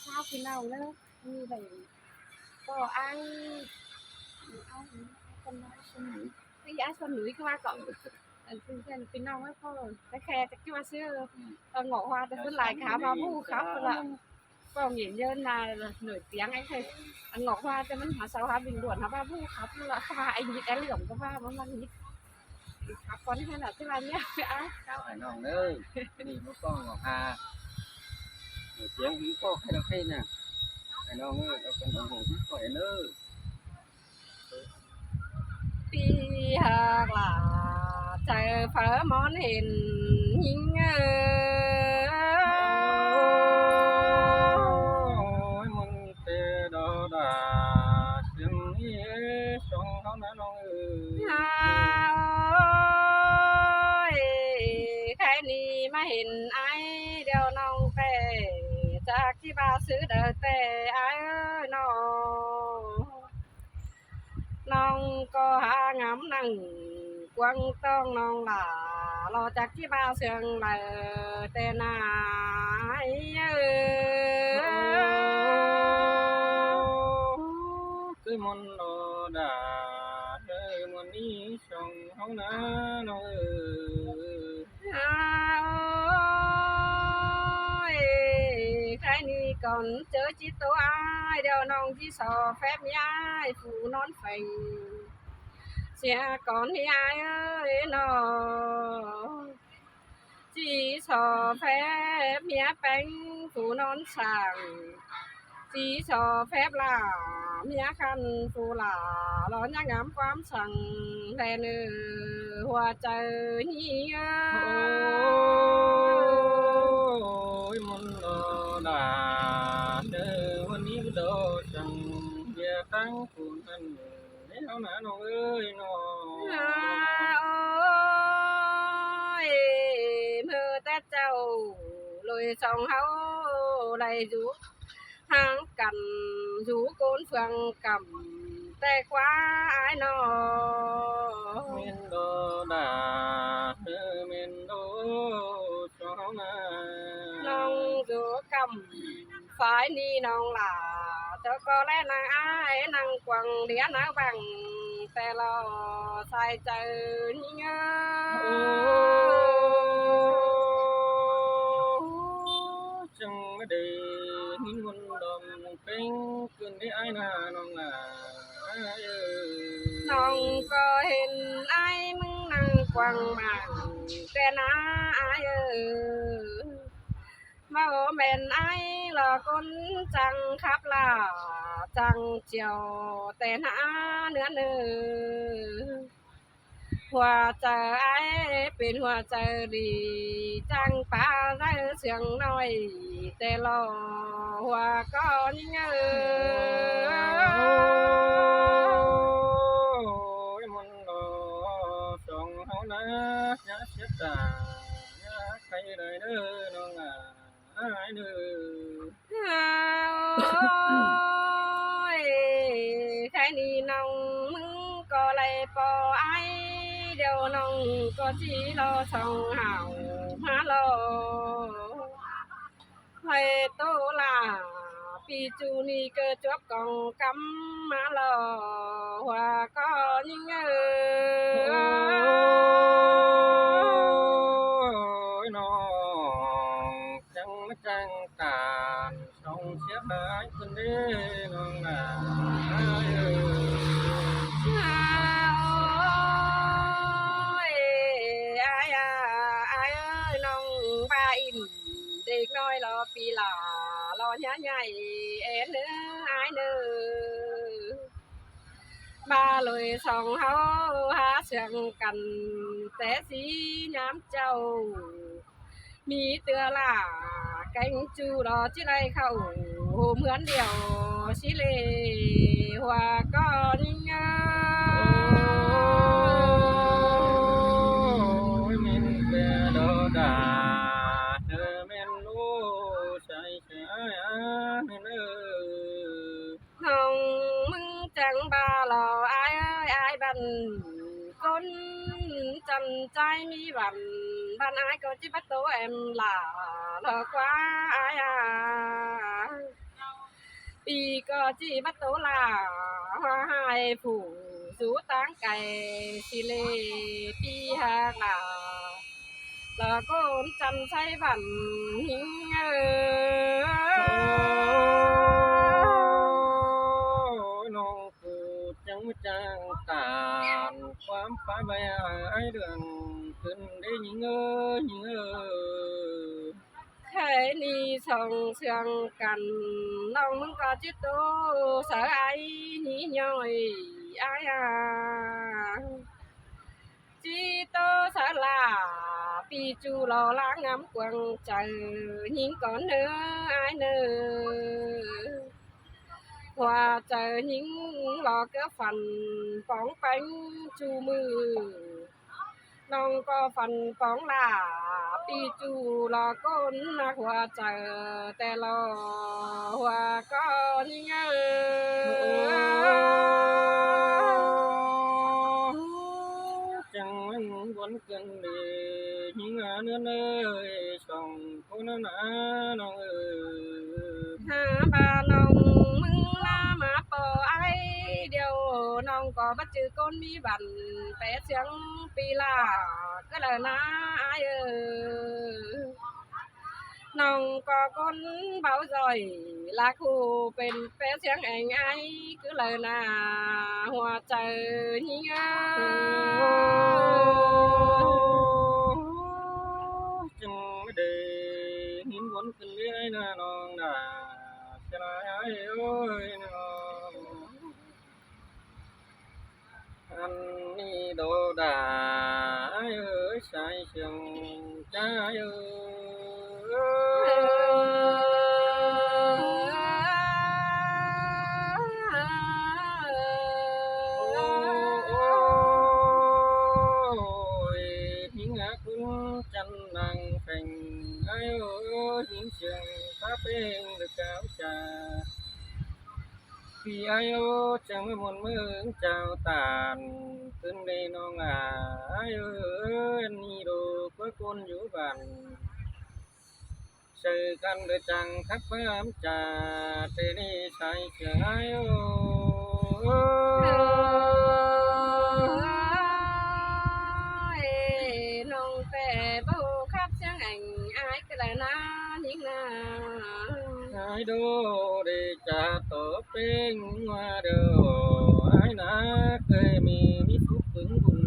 ຊາວພີ່ນ້ອງເດີ ມີໄດ້ກໍອ້າຍ ອ້າຍຄົນນ້ອຍຄົນໜຶ່ງ ຄືອ້າຍຄົນໜຶ່ງຄືວ່າກໍ ອັນເປັນພີ່ນ້ອງເອີຍ ກໍແຕ່ແຄ່ຈັກຊິວ່າຊື່ ອືມ ກໍງອກວ່າ ແຕ່ສ່ວນຫຼາຍກໍຫາວ່າບໍ່ຮູ້ຄັກພຸ້ນລະ ເວົ້າຫຍິງເຢິນນາ ໜ້ອຍຕຽງໄອ້ເຄີຍ ອັນງອກວ່າ ແຕ່ມັນຫາເຊົາຫາບິນດ່ວນ ຫາວ່າບໍ່ຄັບລະ ເຂົາວ່າໄອ້ຍິດໄອ້ເຫຼືອມ ກໍວ່າມັນມັກຍິດ ຄັບກ່ອນຫັ້ນລະ ຊິວ່າເນຍ ອ້າຍ ອ້າຍນ້ອງເອີຍ ນີ້ບໍ່ຕ້ອງຫາ ສຽງຫຶງກໍໃຫ້ລະເພນນະ ອ້າຍນ້ອງເອີຍ ເອົາກັນເອົາຫູຄືຂ້ອຍເດີ. ປີຫາກຫຼາໃຈເຝົ້າມອນເຫັນຍິງເອີຍ ໂອ້ຍ ມັນແຕ່ດອດາສຽງນີ້ ຊ່ອງເຮົານະນ້ອງເອີຍ ໂອ້ຍ ໃຄນີ້ມາເຫັນອ້າຍ ດຽວນ້ອງແຕ່ ຈັກຊິວ່າຊື່ໃດແຕ່ອ້າຍເອີຍນ້ອງ ນ້ອງກໍຫາງາມນັ່ງກວາງຕ້ອງນ້ອງຫຼ້າ ລໍຈັກຊິວ່າເຊື່ອງໃດແຕ່ນາຍເອີຍ ຄືມົນໂນດາເອີຍ ມື້ນີ້ຊ່ອງເຮົານານ້ອງເອີຍ ໂອ້ຍ ໃຄນີ້ກ່ອນເຈີຈິດໂຕອ້າຍ ດຽວນ້ອງຊິສໍແຟບເມຍອ້າຍ ຜູ້ນອນເຟັງ ເສຍກ່ອນນີ້ອ້າຍເອີຍນ້ອງ ຊິສໍແຟບເມຍແປງ ຜູ້ນອນສ້າງ ຊິສໍແຟບຫຼ້າ ເມຍຄັນຜູ້ຫຼ້າ ລໍຍັງງາມຄວາມສັງ ແລເນີ ຫົວໃຈນີ້ເອີຍ ໂອ້ຍ ມົນໂນດາເດີ ວັນນີ້ບໍ່ດອກຈັງ ເມຍຕັ້ງຜູ້ນັ້ນ ເອົານານ້ອງເອີຍນ້ອງ ໂອ້ຍ ເມື່ອແຕ່ເຈົ້າ ໂລຍສອງເຮົາໄດ້ຢູ່ ຫາງກັນຢູ່ໂກນເຟືອງກຳ ແຕ່ກວ່າອ້າຍນ້ອງ ແມ່ນໂດດາເດີ ແມ່ນໂດສອງເຮົານາ ນ້ອງຢູ່ກຳ ຝ່າຍນີ້ນ້ອງຫຼ້າ ເຈົ້າກໍແລນາງອ້າຍ ນາງກວາງເດຍນາງບັງ ແຕ່ລໍສາຍໃຈຍິງເອີຍ ໂອ້ ຈັ່ງມາໄດ້ຍິນມົນດອມເປັງ ຄືນເດອ້າຍນານ້ອງຫຼ້າເອີຍ ນ້ອງກໍເຫັນອ້າຍມຶງນັ່ງກວາງມາ ແຕ່ນາອ້າຍເອີຍ ເວົ້າແມ່ນອ້າຍຫຼໍ່ຄົນຈັ່ງຂັບຫຼ້າ ຈັ່ງຈຽວແຕ່ນາເໜືອເນີ ຫົວໃຈອ້າຍເປັນຫົວໃຈດີ ຈັ່ງປາໄດ້ເຊື່ອງນ້ອຍ ແຕ່ຫຼໍ່ຫົວກໍຍິງເອີຍ ໂອ້ຍ ມົນຫຼໍ່ສອງເຮົານາ ຢ່າເສຍຕາ ຢ່າໄຄໄດ້ເດີນ້ອງຫຼ້າ ອ້າຍເດີ ໂອ້ຍ ໃຄນີ້ນ້ອງມຶງກໍໄລ່ປໍອ້າຍ ດຽວນ້ອງກໍຊິລໍສອງເຮົາມາລໍ ໃຫ້ໂຕຫຼ້າ ປີຈູນີ້ເກີດຈວບກອງກຳມາລໍ ຫົວກໍຍິງເອີຍ ໂອ້ຍ ນ້ອງ ຈັ່ງມາຈ້າງການ ສອງເສຍຫາຍຄົນເດ້ນ້ອງນາເອີຍ ໂອ້ຍ ອ້າຍ ອ້າຍເອີຍ ນ້ອງວ່າອິນ ເດັກນ້ອຍລໍປີຫຼ້າ ລໍຍາໃຫຍ່ແອນເອີຍ ອ້າຍເນີ ມາເລີຍສອງເຮົາຫາເຊື່ອງກັນ ແຕ່ສີຍາມເຈົ້າ ມີເທື່ອຫຼ້າແກງຈູ ລໍຊິໄດ້ເຂົ້າໂຮມເຮືອນດຽວ ຊິເລຫົວກໍຍິງເອີ ໂອ້ຍ ແມ່ນແຕ່ດອກດາເດີ ແມ່ນລູກຊາຍຊາຍເດີ ນ້ອງມຶງຈັ່ງວ່າຫຼໍ່ ອ້າຍເອີຍ ອ້າຍບ້ານຄົນ ຈັນຈາຍມີວັນ ບ້ານອ້າຍກໍຈິບັດໂຕແອມຫຼ້າ ລະກວ່າອ້າຍອາ ປີກໍຈິບັດໂຕຫຼ້າ ວ່າໃຫ້ຜູ້ສູ່ຕ່າງໄກ ຊິເລປີຮັກຫຼ້າ ລະກົນຈັນໃຊ້ວັນຍິງເອີຍ ນ້ອງ ຜູ້ຈັ່ງມາຈ້າງຕານ ຄວາມປາດໄວ້ອ້າຍເລື່ອງຂຶ້ນເດ້ຍິງເອີຍ ຍິງເອີຍ ໃຄນີ້ສອງເຊື່ອງກັນ ນ້ອງມຶງກໍຈິໂຕສາຍນີ້ຍ້ອຍອ້າຍອາ ຈິໂຕສາລາ ປີຈູຫຼໍ່ຫຼາງງາມກວ້າງໃຈ ຍິງກ່ອນເນີອ້າຍເນີ ຫົວໃຈຍິງຫຼໍ່ເກືອຝັນ ປອງແປງຈູມື ນ້ອງກໍຝັນປອງຫຼ້າ ປີຈູຫຼໍ່ກົ້ນ ຫົວໃຈແຕ່ຫຼໍ່ ຫົວກໍຍິງເອີ ຈັ່ງມັນວົນ ກັນເດ ຍິງອາເນີນເອີຍ ສອງຄົນນະນານ້ອງເອີຍ ຫາບານ້ອງມຶງລາມາປໍອ້າຍດຽວ ນ້ອງກໍບໍ່ຈື່ຄົນມີວັນ ແປສຽງປີລາ ກໍລະນາອ້າຍເອີຍ ນ້ອງກໍຄົນເບົາຈ່ອຍ ລາຄູເປັນແປສຽງແອງອ້າຍ ຄືລະນາຫົວໃຈຍິງເອີຍ ຈຶ່ງໄດ້ຍິນວົນຂຶ້ນເລື້ອຍນະນ້ອງນາ ສະລາຍອ້າຍເອີຍນ້ອງ ອັນນີ້ໂດດາອ້າຍເອີຍ ສາຍເຊື່ອງຈາຍເອີຍ ໂອ້ຍ ຍິງອາຄຸນຈັນນາງແພງ ອ້າຍເອີຍ ຍິງເຊື່ອງພາເພງເດີກາວຈາ ພີ່ອ້າຍໂອ ຈັ່ງມາມ່ວນເມືອງເຈົ້າຕານ ຂຶ້ນເດ້ນ້ອງອາຍເອີຍ ອັນນີ້ໂດກວ່າຄົນຢູ່ບ້ານ ໃສ່ກັນເດີຈັ່ງຄັກຄວາມຈາ ເຕນີ້ໃສ່ເສືອອ້າຍໂອ ເອີຍ ນ້ອງແປບໍ່ຄັບສຽງແອງອ້າຍ ກະລະນາຍິງນາ ອາຍໂດເດຈາໂຕເປັງວ່າເດີ ອາຍນາເຄີຍມີ ມີສຸກປຶງບຸນ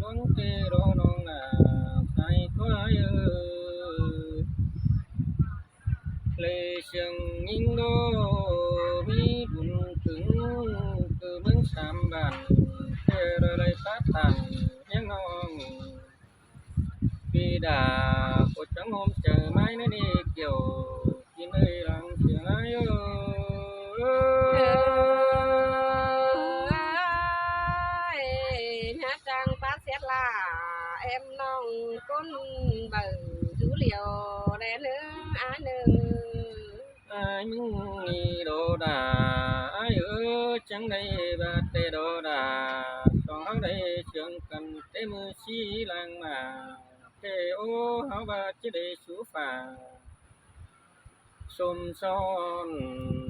ດວງເຕໂດນ້ອງນາ ໃສ່ຄວາຍເອີຍ ເລຊຽງຍິງໂດ ມີບຸນປຶງ ຄືເມືອງສາມບ້ານ ແຕ່ລະໄລປາດຕານ ຮຽງນ້ອງ ປີດາ ໂຄດຈັງໂຮມເຈີ ໄມ້ນະນີກ່ຽວ ກິນເອີຍຫຼັງເສຍງອາຍເອີຍ ຍາຈັງປາເສດລາ ແອມນ້ອງກົ້ນເບີ ຢູ່ຫຼຽວແລເນີອາຍເນີ ອາຍມຶງນີ້ໂດດາ ອາຍເອີຍ ຈັ່ງໄດ້ບາດແຕ່ໂດດາ ສອງເຮົາໄດ້ເຊື່ອງກັນແຕ່ມື້ຊີ້ຫຼັງມາ ແຕ່ໂອ ເຮົາວ່າຈະໄດ້ສູ່ຟ້າ ສົມຊ້ອນ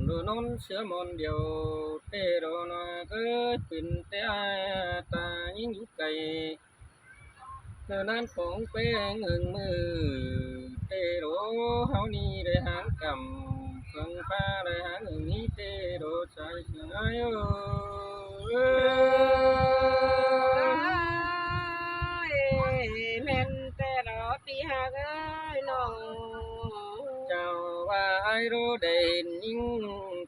ໂດນອນເສືອໝອນດຽວ ແຕ່ໂດນາເກີດເປັນແຕ່ອາຍ ຕາຍິງຢູ່ໄກ ເນີນານຂອງແປງເຫິງມື ເຕໂດ ເຮົານີ້ໄດ້ຫາງກຳ ເພິ່ງຟ້າໄດ້ຫາງເຫິງນີ້ ເຕໂດ ສາຍເສືອອາຍເອີຍ ແມ່ນແຕ່ດອກ ປີຫາກເອີຍນ້ອງ ເຈົ້າວ່າອາຍໂດໄດ້ຍິງ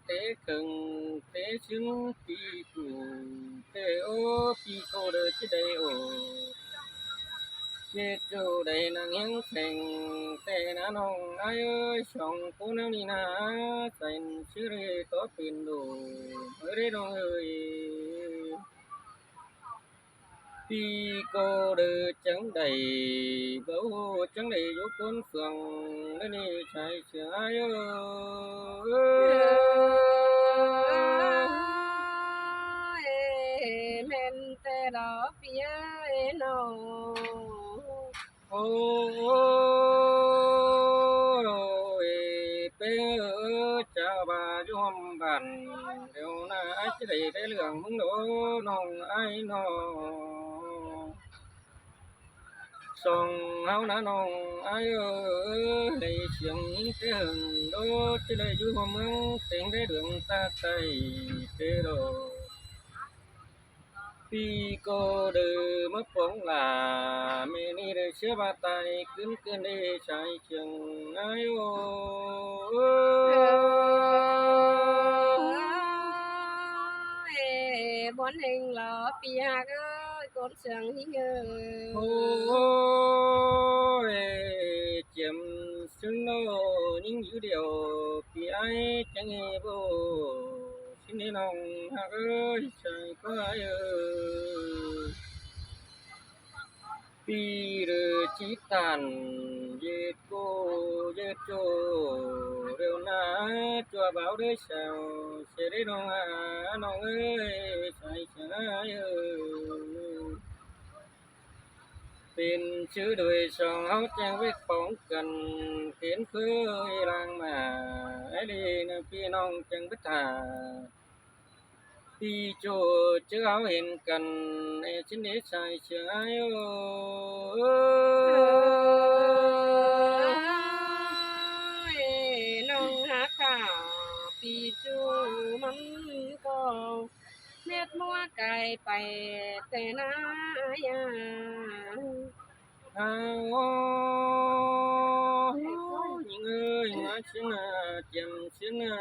ເຕເຄິ່ງ ເຕຊຶງ ປີກູ ເຕໂອ ປີໂກເດີຈະໄດ້ໂອ ເຈໂຈໄດ້ນັ່ງຮຽງແສງ ແຕ່ນານ້ອງອາຍເອີຍ ສອງໂຕນາງນີ້ນາ ໃສ່ຊື່ເຣໂຕເປັນໂດ ເອີເຣນ້ອງເອີຍ ປີໂກເດີຈັ່ງໃດ ເບົາຈັ່ງໃດຢູ່ຄົນເຟືອງ ລະນີ້ຊາຍເສືອອາຍເອີຍ ແມ່ນແຕ່ ດອກພີ່ເອີຍນ້ອງ. ໂອ້ຍ ເປ້ເອີຍ ເຈົ້າວ່າຢູ່ຮ່ວມບ້ານ ດຽວນາອ້າຍຈະໄດ້ເລື່ອງມຶງໂດ ນ້ອງອ້າຍນ້ອງ. ສອງເຮົານະນ້ອງອ້າຍເອີຍ ໄດ້ສຽງຍິງແຕ່ເຫິງໂດ ຈະໄດ້ຢູ່ຮ່ວມເມືອງ ແຕ່ງໄດ້ເດືອງຕາໃຕ້ເດໂດ. ປີໂກເດີມາປອງຫຼ້າ ແມ່ນີ້ໄດ້ເສຍວ່າຕາຍ ຄືນຄືນເດຊາຍສຽງອ້າຍເອີຍ. ເອີຍ ບ່ອນແຫ່ງຫຼໍ່ ປີຮັກເອີຍ ກົນເຊື່ອງຍິງເອີຍ. ໂອ້ຍ ຈຽມຊຶງໂນຍິງຢູ່ດຽວ ປີອ້າຍຈັ່ງເອໂບ ຊິເນນ້ອງຮັກເອີຍ ໃສ່ຄວາຍເອີຍ. ປີເດີຈີຕານ ເຢດໂກເຢດໂຈ ເຣວນາຈົວບ່າວເດີແຊວ ເສເດນ້ອງອານ້ອງເອີຍ ໃສ່ຊາຍເອີຍ. ເປັນຊື່ໂດຍສອງເຮົາແຈ້ງໄວ້ປ້ອງກັນ ເຫັນເຄີຍລາງມາ ໄອ້ເດນະພີ່ນ້ອງຈັ່ງໄປຖ້າ ປີໂຈເຈີເຮົາເຫັນກັນ ເອຊິນເດຊາຍເຊື່ອອ້າຍເອີຍ. ນ້ອງຮັກຂ້າ ປີໂຈມັນກໍ ແມັດມົວກາຍໄປແຕ່ນາຍາ. ອ້າວ ຍິງເອີຍ ມາຊຶນນາ ຈຽມຊຶນນາ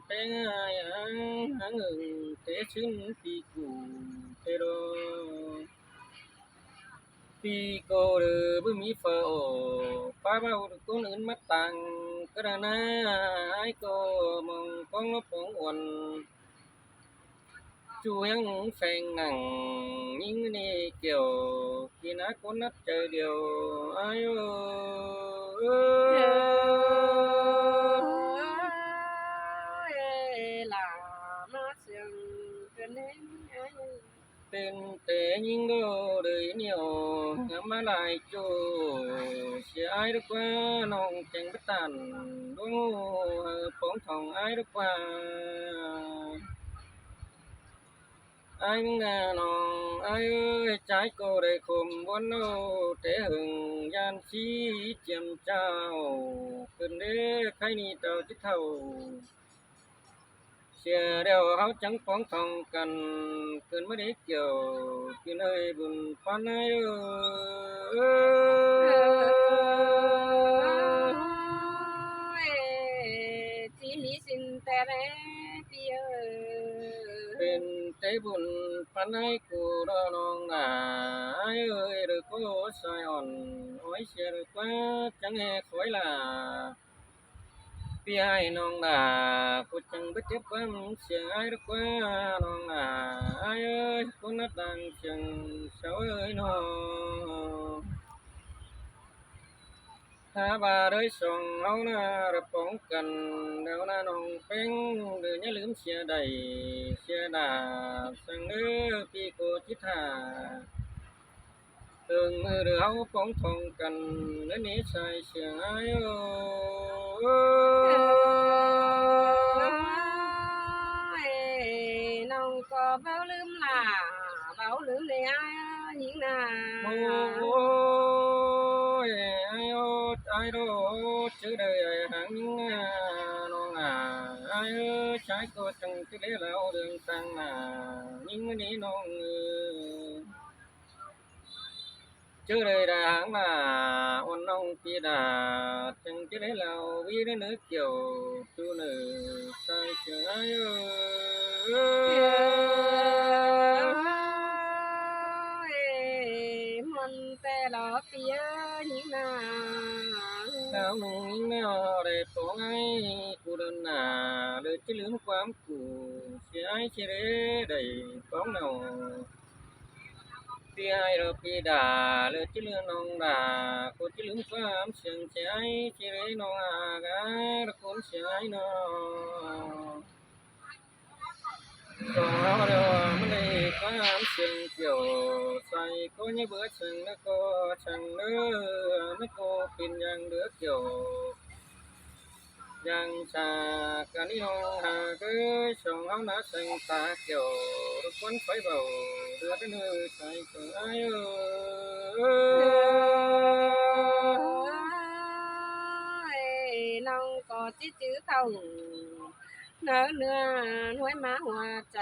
ແປ້ງອາຍຫາງ ຫາງເອີງເຕຊຶນປີກູເຕໂດ. ປີໂກເດີບໍ່ມີເຝີອອກ ປາເວົ້າຄົນອື່ນມາຕັ້ງກະດານາ ອ້າຍກໍມອງກອງລະປອງອ່ອນ ຈູ່ຍັງແຝງນັ່ງຍິງເນແກ້ວ ທີ່ນາຄົນນັດໃຈດຽວ ອ້າຍເອີຍ. ເອີຍ ຫຼ້າມາເຊື່ອງເປັນແຮງອ້າຍ ເປັນແຕ່ຍິງໂດເດີນຽວ ງາມມາຫຼາຍໂຈ ເສຍອ້າຍດອກວ່າ ນ້ອງແຈ້ງໄປຕ້ານ ດວງເອີຍ ປອງທອງອ້າຍດອກວ່າ. ອ້າຍນານ້ອງອ້າຍເອີຍ ຈາຍກໍໄດ້ຄົມວອນໂນ ແຕ່ເຫິງຢ້ານຊີຈຽມເຈົ້າ ຂຶ້ນເດ້ໄຄນີ້ເຈົ້າຈະເຖົ້າ ເສຍແລ້ວເຮົາຈັ່ງປອງທອງກັນ ຂຶ້ນມາເດ້ກ່ຽວ ກິນເອີຍບຸນປານໃນເອີຍ. ທີ່ມີສິນແຕ່ແລ ເປັນແຕ່ບຸນປານໃດກູດອນ້ອງຫຼ້າເອີຍ ເດີໂກສາຍອ່ອນ ໂອ້ຍ ເສຍເດີກວ່າ ຈັ່ງໃຫ້ຂ້ອຍຫຼ້າ ພີ່ອ້າຍນ້ອງຫຼ້າ ຜູ້ຈັ່ງບໍ່ເຈັບຄວາມ ເສຍອ້າຍເດີກວ່າ ນ້ອງຫຼ້າເອີຍ ຄົນໜ້າຕ່າງສຽງສາວເອີຍນ້ອງ. ຖ້າວ່າເລີຍສອງເຮົານະລະປ້ອງກັນ ແລ້ວນະນ້ອງແປ້ງ ເດີຢ່າລືມເສຍໄດ້ເສຍດາບ ສັງເດີ ພີ່ໂກຈິທ່າ ເຖິງມື້ເດີເຮົາປ້ອງທອງກັນ ເດີເນຊາຍເສຍງອ້າຍເອີຍ. ນ້ອງກໍເວົ້າລືມຫຼ້າ ເວົ້າລືມເລີຍອ້າຍຍິງນາ ໂອ້ຍ ອ້າຍໂອດ ອ້າຍໂດດ ຈື່ໄດ້ອ້າຍຫາງຍິງນາ ນ້ອງອາ ອ້າຍເອີຍ ຊາຍກໍຈັ່ງຈະໄດ້ລາວເລື່ອງຕ່າງໜ້າ ຍິງມະນີນ້ອງເອີຍ. ເຈີເລີຍດາຫາງມາ ອ່ອນນ້ອງປີດາ ຈັ່ງຈະໄດ້ລາວວີເນີກ່ຽວ ຕູເນີຊາຍເສືອເອີຍ. ມ່ວນແຕ່ລະປີເອີຍຍິງນາ ສາວໜຶ່ງຍິງນາໄດ້ປອງອ້າຍກູເດີນໜ້າ ເລີຍຈະລືມຄວາມກູເສຍອ້າຍຊິເດໄດ້ປອງເນົ່າ. ເສຍອ້າຍເດີປີດາ ເລີຍຈະລືມນ້ອງດາ ໂຄຈະລືມຄວາມເຊື່ອງໃຈ ຊິເດນ້ອງອາກາລະຄົນເສຍອ້າຍນ້ອງ. ຂອງເຮົາແລ້ວມັນໄດ້ການເຊິ່ງກ່ຽວ ໃສ່ກໍຍັງເບີດເຊິ່ງແລ້ວກໍຊ່າງເດີ ມັນກໍເປັນຢ່າງເຫຼືອກ່ຽວ ຢ່າງຊາກະນີ້ນ້ອງຫາກເອີຍ ຊ່ອງເຮົານະເຊິ່ງຕາກ່ຽວ ລົບກວນໄຟເບົາເດືອດເນີໃສ່ກໍອາຍເອີຍ ນ້ອງກໍຈິຈື່ເຂົ້າ ໜາວເນື້ອໜວຍມາຫົວໃຈ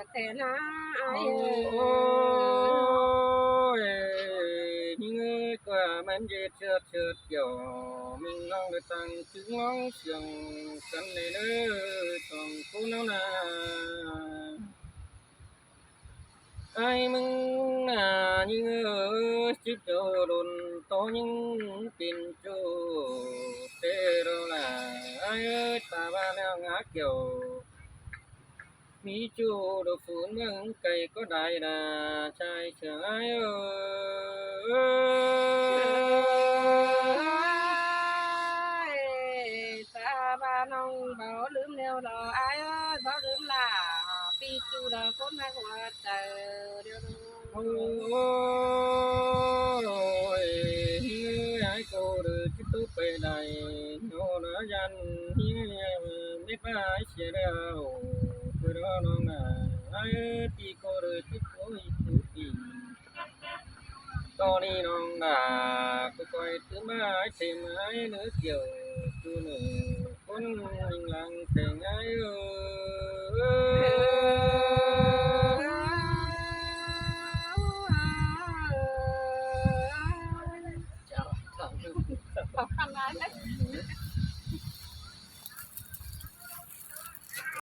ແທ້ນາອ້າຍເອີຍ ໂອ້ຍ ຍິງເອີຍ ກວ່າມັນເຢັບເຊືອດເຊືອດກ່ຽວ ມິງນ້ອງໄດ້ຕັ້ງຈຶ່ງລອງສຽງກັນແດ່ເດີ ສອງຄົນເຮົານາ ອ້າຍມຶງນາຍິງເອີຍ ຈິບໂຈດົນໂຕຍິງປິ່ນຈູເຕໂລລາ ອ້າຍເອີຍ ຕາບ້ານແລ້ວງາກ່ຽວ ມີຈູໂດຟູນເມືອງໄກກໍໄດ້ນາ ຊາຍເຊື່ອອ້າຍເອີຍ ຕາບ້ານນ້ອງບໍ່ລືມແນວດອກອ້າຍເອີຍ ບໍ່ລືມລາ ປີ ຈູດອກຄົນໃນຫົວໃຈດຽວ ໂອ້ຍ ເຮີຍ ອ້າຍກໍເລີຍຊິຕົກໄປໄດ້ ໂນນາຢັນ ເຮີຍ ເມັດບາຍເສຍແລ້ວ ຄືນ້ອງນາ ອ້າຍເອີຍ ປີກໍເລີຍຊິຕົກໄປທຸກປີ ຕອນນີ້ນ້ອງນາ ກໍຄ່ອຍຕື່ມມາເຕັມອ້າຍເລີຍກ່ຽວ ຄືໜຶ່ງຄົນຍິງຫຼັງແຂງອ້າຍເອີຍ